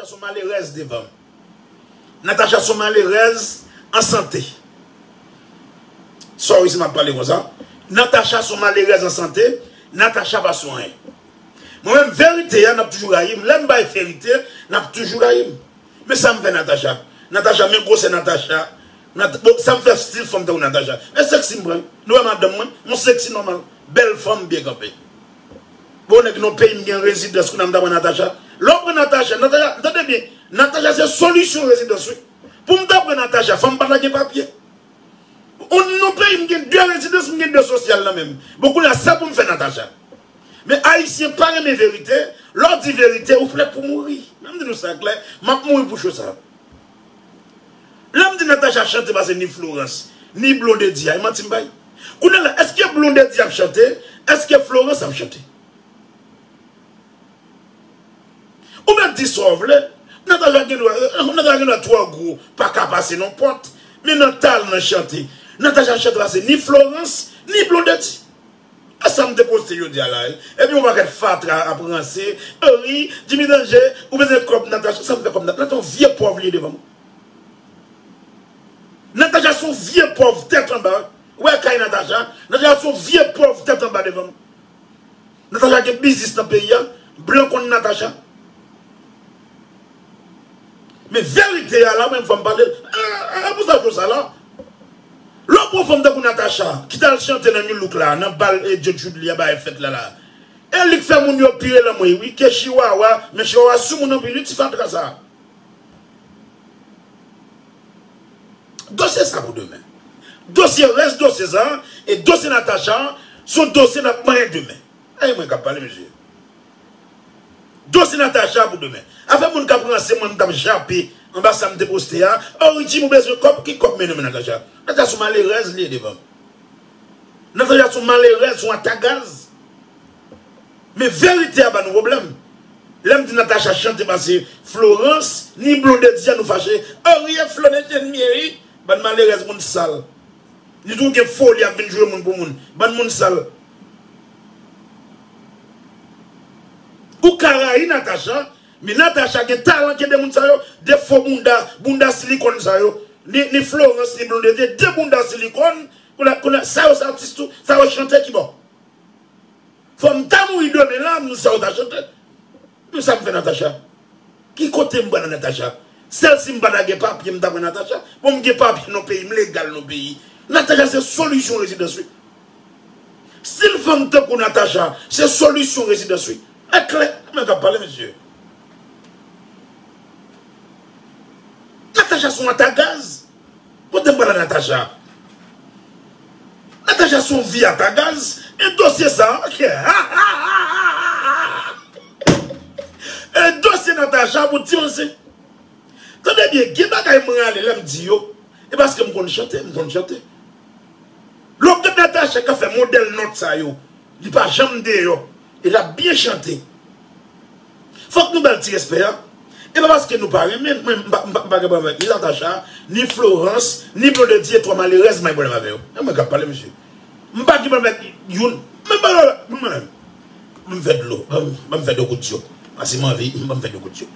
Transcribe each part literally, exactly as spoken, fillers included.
Se yon malerèz devan m. Natacha se yon malerèz an sante. Sorry si m ap pale konsa. Natacha se yon malerèz an sante. Natacha pa swen anyen. Mwen menm, verite a, n ap toujou rayi m. Lè m bay verite, n ap toujou rayi m. Men sa m fè Natacha. Natacha, men gwosè Natacha. Nat-, bon, sa m fè stil fanm tankou Natacha. E seksi m pran. Nou wè madanm mwen, yon seksi nòmal. Bèl fanm byen kanpe. Bon, nèg nan peyi m gen rezidans, kounye a m ta pran Natacha. Lè w pran Natacha, Natacha, tande byen, Natacha se solisyon rezidans, wi. Pou m ta pran Natacha, fò m pa ta gen papye. Yon, nan peyi m gen de rezidans, m gen de sosyal nan men m. Bon, kounye a, sa pou m fè Natacha. Men Ayisyen pa renmen verite. Lè w di verite, ou prèt pou mouri. Men m di nou sa klè, m ap mouri pou cho sa. Lè m di Natacha chante pase ni Florence, ni Blondedy a, e manti m bay. Kounye a la, èske Blondedy ap chante? Èske Florence ap chante? Ou mèt di sa w vle. Natacha gen dwa, Natacha gen dwa twò gwo, pa ka pase nan pòt. Men nan talan chante, Natacha chante pase ni Florence, ni Blondedy. E sa m te poste jodi a la, wi. Epi yon pakèt fatra ap ranse. Wi, Jimmy Danje, ou bezwen kòb Natacha. Sa m fè kòb Natacha? Natacha yon vye pòv li ye devan m. Natacha se yon vye pòv tèt anba. Ou wè kay Natacha? Natacha se yon vye pòv tèt anba devan m. Natacha gen biznis nan peyi a. Blan konn Natacha. Men verite a la, mwen fò m pale. E, e, e pou sa cho sa la. Lè w pran fanm tankou Natacha, ki t al chante nan New Look la, nan bal, e, Djo Chudli a bay fèt la la. E li k fè moun yo pire lanmò, wi, ke chiwawa, men chiwawa sou moun anpil, wi, ti fatra sa. Dosye sa pou demen. Dosye, rès dosye sa, e dosye Natacha, se yon dosye n ap manyen demen. E mwen k ap pale, mesye. Dosye Natacha pou demen. Afè moun k ap ranse, mwen m t ap jape anba sa m te poste a. O, Richie, ou bezwen kòb, ki kòb mennen men Natacha? Natacha se yon malerèz li ye devan m. Natacha se yon malerèz, se yon atagaz. Men verite a ba nou pwoblèm. Lè m di Natacha chante pase Florence, ni Blondedy a nou fache. O, wi, e Flo nèt enmi, wi. Bann malerèz, moun sal. Ni tou gen foli ap vin jwe moun pou moun. Bann moun sal. Ou ka rayi Natacha, men Natacha gen talan ke de moun sa yo, de fo bounda, bounda silikòn sa yo. Ni, ni Florence, ni Blondedy, de bounda silikòn. Kounye a, kounye a, sa yo se atis tou, sa yo chante ki bò? Fò m ta mouri demen la, m sa yo ta chante. Men sa m fè Natacha? Ki kote m pral nan Natacha? Sèl si m pa ta gen papye, m ta pran Natacha. Bon, m gen papye nan peyi, m legal nan peyi. Natacha se solisyon rezidans, wi. Stil fanm tankou Natacha, se solisyon rezidans, wi. E klè, mwen k ap pale, mesye. Natacha se yon atagaz. Kote m pral a Natacha? Natacha se yon vye atagaz. E dosye sa, ok. E dosye Natacha pou ti manse. Tande byen, gen bagay mwen ale lè m di yo. E paske m konn chante, m konn chante. Lè w gade Natacha k ap fè modèl nòt sa yo, li pa janm deyò. E l ap byen chante. Fòk nou ba l ti respè a. E pa paske nou pa renmen l, mwen, m pa, m pa, m pa gen pwoblèm avèk ni Natacha, ni Florence, ni Blondedy, e twa malerèz m pa gen pwoblèm avè yo. E mwen k ap pale, mesye. M pa gen pwoblèm avèk youn. Mwen pa, mwen, ban m fè dlo, ban m, ban m fè de gout dlo. Paske m anvi, ban m fè de gout dlo.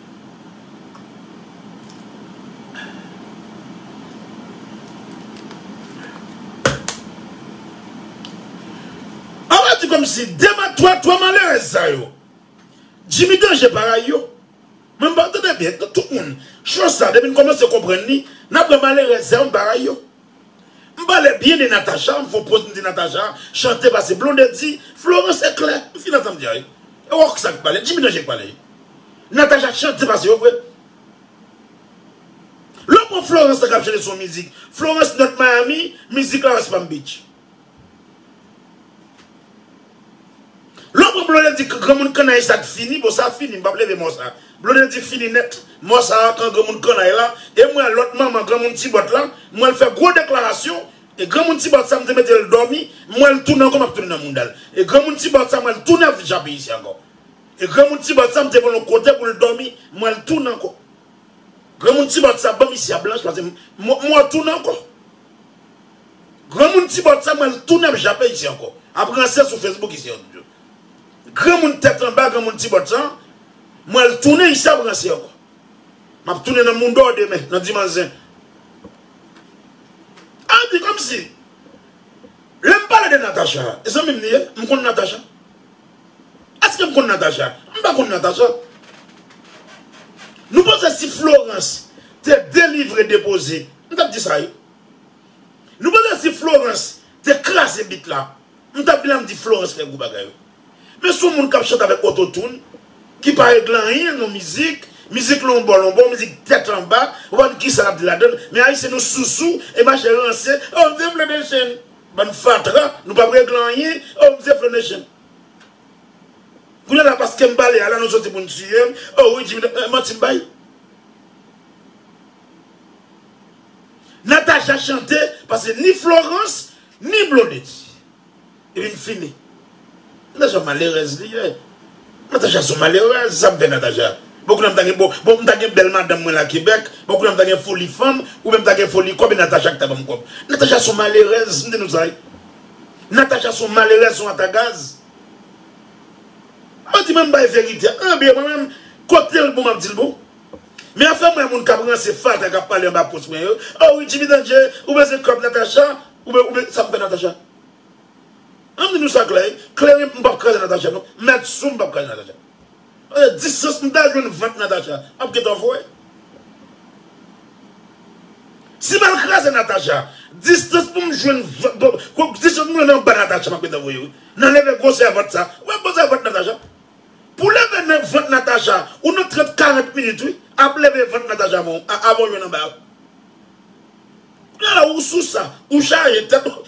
An va di kòmsi de ma-, twa, twa malerèz sa yo. Jimmy Danje pa rayi yo. Mwen m pa tande byen, tout moun. Cho sa, depi n kòmanse konprann li, n ap wè malerèz sa yo, m pa rayi yo. M pale byen de Natacha, m fè yon poz, m di Natacha chante pase Blondedy, Florence e klè. M fin ansanm di a, wi. E wòk sa k pale, Jimmy Danje k pale. Natacha chante pase yo vre. Lè w pran Florence la k ap chante sou yon mizik, Florence North Miami, mizik la West Palm Beach. Lè w pran Blondedy, granmoun kannay sa k fini, bon, sa fini, m p ap leve mò sa. Blondedy fini nèt. Mò sa a, kan granmoun kannay la, e m wè lòt manman granmoun ti bòt la, m wè l fè gwo deklarasyon, e granmoun ti bòt sa, m te mete l dòmi, m wè l tounen ankò, m ap tounen nan mouda l. E granmoun ti bòt sa, m wè l tounen ap jape isi ankò. E granmoun ti bòt sa, m te voye l yon kote pou l dòmi, m wè l tounen ankò. Granmoun ti bòt sa, ban m isi a blanch, paske m, m, m wè l tounen ankò. Granmoun ti bòt sa, m wè l tounen ap jape isi ankò. Ap ranse sou Facebook isi ankò. Granmoun tèt anba, granmoun ti bòt sa, m wè l tounen isi ap ranse ankò. M ap tounen nan Mundo demen, nan Dimanche. A di kòmsi, lè m pale de Natacha, e zanmi m li ye, m konn Natacha. Èske m konn Natacha? M pa konn Natacha. Nou panse si Florence te delivre, depoze, m t ap di sa, wi. Nou panse si Florence te kraze bit la, m t ap vin la m di Florence fè gwo bagay, wi. Men se yon moun k ap chante avèk ototoun, ki pa regle anyen nan mizik, mizik lonbò lonbò, mizik tèt anba, ou pa konn kisa l ap di ladan l, men Ayisyen nou sousou, e mache ranse, oh, m se Flonation. Bann fatra, nou p ap regle anyen, oh, m se Flonation. Kounye a la, paske m pale a la, nou soti pou n tiye m. Oh, wi, Jimmy, eh, manti m bay. Natacha chante, paske ni Florence, ni Blondedy. Epi m fini. Natacha malerèz li ye. Natacha se yon malerèz, sa m fè Natacha. Bon, kounye a m ta gen, bon, bon, m ta gen bèl madanm mwen la Kebèk, bon, kounye a m ta gen foli fanm, oubyen m ta gen foli kòb, e Natacha ki ta ban m kòb. Natacha se yon malerèz, m di nou sa, wi. Natacha se yon malerèz, se yon atagaz. Mwen di mwen m bay verite a. Anben, mwen menm, kote l bon, m ap di l bon. Men afè mwen, moun k ap ranse, fatra k ap pale anba pòs mwen yo. Oh, wi, Jimmy Danger, ou bezwen kòb Natacha, ou be, ou be, sa m fè Natacha. An m di nou sa klè, wi. Klere, m p ap kraze Natacha, non. Mèt sou m, m p ap kraze Natacha. Eh, distans m ta jwenn vant Natacha, m ap gentan voye. Si m al kraze Natacha, distans pou m jwenn vant, pou, pou, distans pou m jwenn anba Natacha, m ap gentan voye, wi. Nan leve gwosè vant sa, wè gwosè vant Natacha. Pou leve nan vant Natacha, ou nan trant, karant minit, wi, ap leve vant Natacha avan, a, avan w jwenn anba. Kounye a la, ou sou sa, ou chaje tèt ou.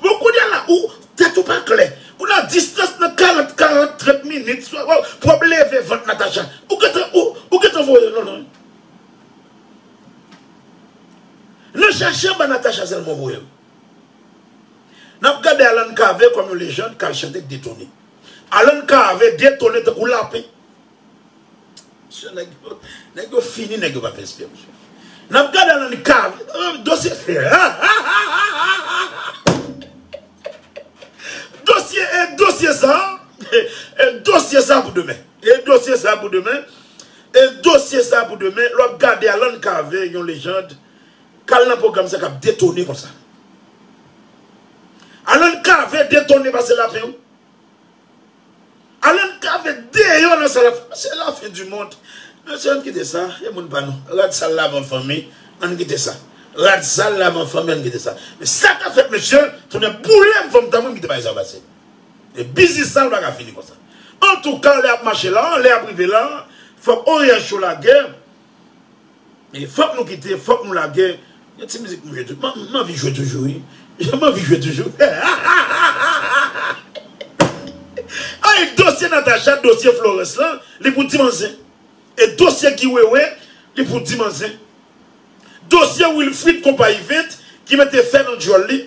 Bon, kounye a la, ou, tèt ou pa klè. Kounye a, distans nan karant, karant, trant minit, swa, pou w ap leve vant Natacha. Ou gentan, ou, ou gentan voye, non, non. Nan chache anba Natacha sèlman voye. N ap gade Alan Cavé kòm yon lejand k al chante k detone. Alan Cavé detone tankou lapen. Mesye, nèg yo, nèg yo fini, nèg yo pa fè espè, mesye. N ap gade Alan Cavé, euh, dosye, dosye, e dosye sa, e dosye sa pou demen. E dosye sa pou demen. E dosye sa pou demen. Lè w ap gade Alan Cavé, yon lejand, k al nan pwogram sa k ap detone konsa. Alan Cavé detone pase lapen, wi. Alan Cavé deyò nan sal la, se la fin du monde. Mesye, ann kite sa, e moun pa nou. Rad sal la avan fanmi, ann kite sa. Rad sal la avan fanmi, ann kite sa. Men sa k ap fèt, mesye, tounen boule m, fò m tanpri m kite bagay sa yo pase. E biznis sa, l pa ka fini konsa. Antouka, lè y ap mache la, lè y ap rive la, fòk O R H yo lage. E fòk nou kite, fòk nou lage. Gen ti mizik m jwe tou. M, m anvi jwe toujou, wi. M anvi jwe toujou. Ay, dosye Natacha, dosye Florence lan, li pou dimanche. E dosye Guy Wewe, li pou dimanche. Dosye Wilfrid Konpa Event, ki mete fè nan djòl li.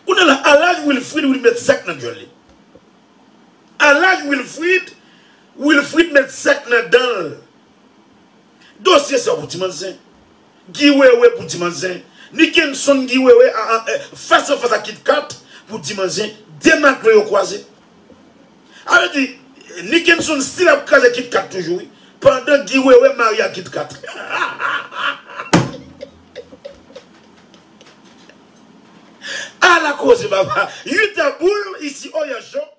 Kounye a la, a laj Wilfrid, li met sèk nan djòl li. A laj Wilfrid, Wilfrid met sèk nan dan l. Dosye sa pou dimanch zen. Guy Wewe pou dimanch zen. Nickenson Guy Wewe a, a, e, fas an fas a Kit Kat pou dimanch zen. De maklo yo kwaze. A vle di, Nickenson still ap kraze Kit Kat toujou, wi. Pandan Guy Wewe marye ak Kit Kat. Ala koze, papa. Uit a boul isi, Oyan Show.